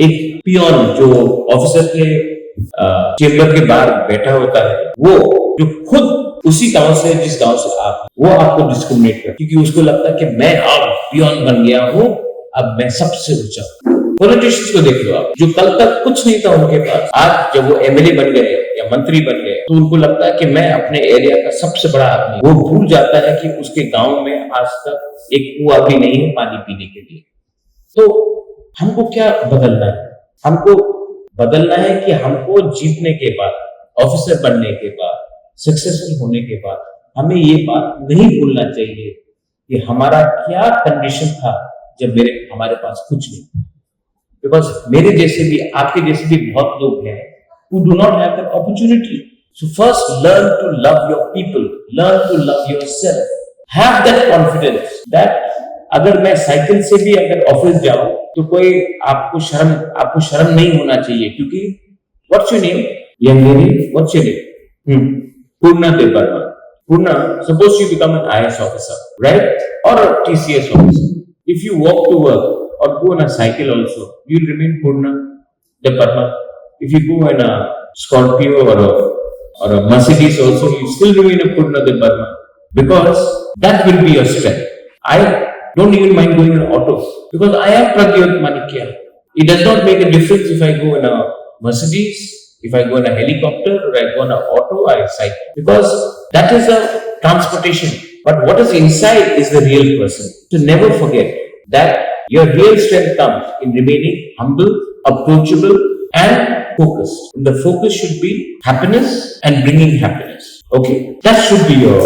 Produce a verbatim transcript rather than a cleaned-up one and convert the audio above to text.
एक पियोन जो ऑफिसर के चेंबर के बाहर बैठा होता है, वो जो खुद उसी गांव से, जिस गांव से आप, वो आपको डिस्क्रिमिनेट कर, क्योंकि उसको लगता है कि मैं अब पियोन बन गया हूँ, अब मैं सबसे ऊंचा हूँ। पॉलिटिशियंस को देख लो आप, जो कल तक कुछ नहीं था उनके पास, आज जब वो एमएलए बन गए या मंत्री बन गए, तो उनको लगता है कि मैं अपने एरिया का सबसे बड़ा आदमी। वो भूल जाता है कि उसके गांव में आज तक एक कुआ भी नहीं है पानी पीने के लिए। तो हमको क्या बदलना है? हमको बदलना है कि हमको जीतने के बाद, ऑफिसर बनने के बाद, सक्सेसफुल होने के बाद हमें ये बात नहीं भूलना चाहिए कि हमारा क्या कंडीशन था जब मेरे हमारे पास कुछ नहीं। बिकॉज मेरे जैसे भी, आपके जैसे भी बहुत लोग हैं who do not have that opportunity. So first learn to love your people, learn to love yourself, have that confidence that अगर मैं साइकिल से भी अगर ऑफिस जाऊं तो कोई आपको शर्म आपको शर्म नहीं होना चाहिए, क्योंकि what's your name? Young lady, what's your name? Hmm. Purna Debbarma. Purna, suppose you become an I A S officer, right? Or a T C S officer. If you walk to work or go on a cycle also, you remain Purna Debbarma. If you go in a Scorpio or a, or a Mercedes also, you still remain a Purna Debbarma. Because that will be your strength. I don't even mind going in auto because I am Pradyot Manikya. It does not make a difference if I go in a Mercedes, if I go in a helicopter, or I go in an auto, I cycle. Because that is a transportation. But what is inside is the real person. So never forget that your real strength comes in remaining humble, approachable, and focused. And the focus should be happiness and bringing happiness. Okay, that should be your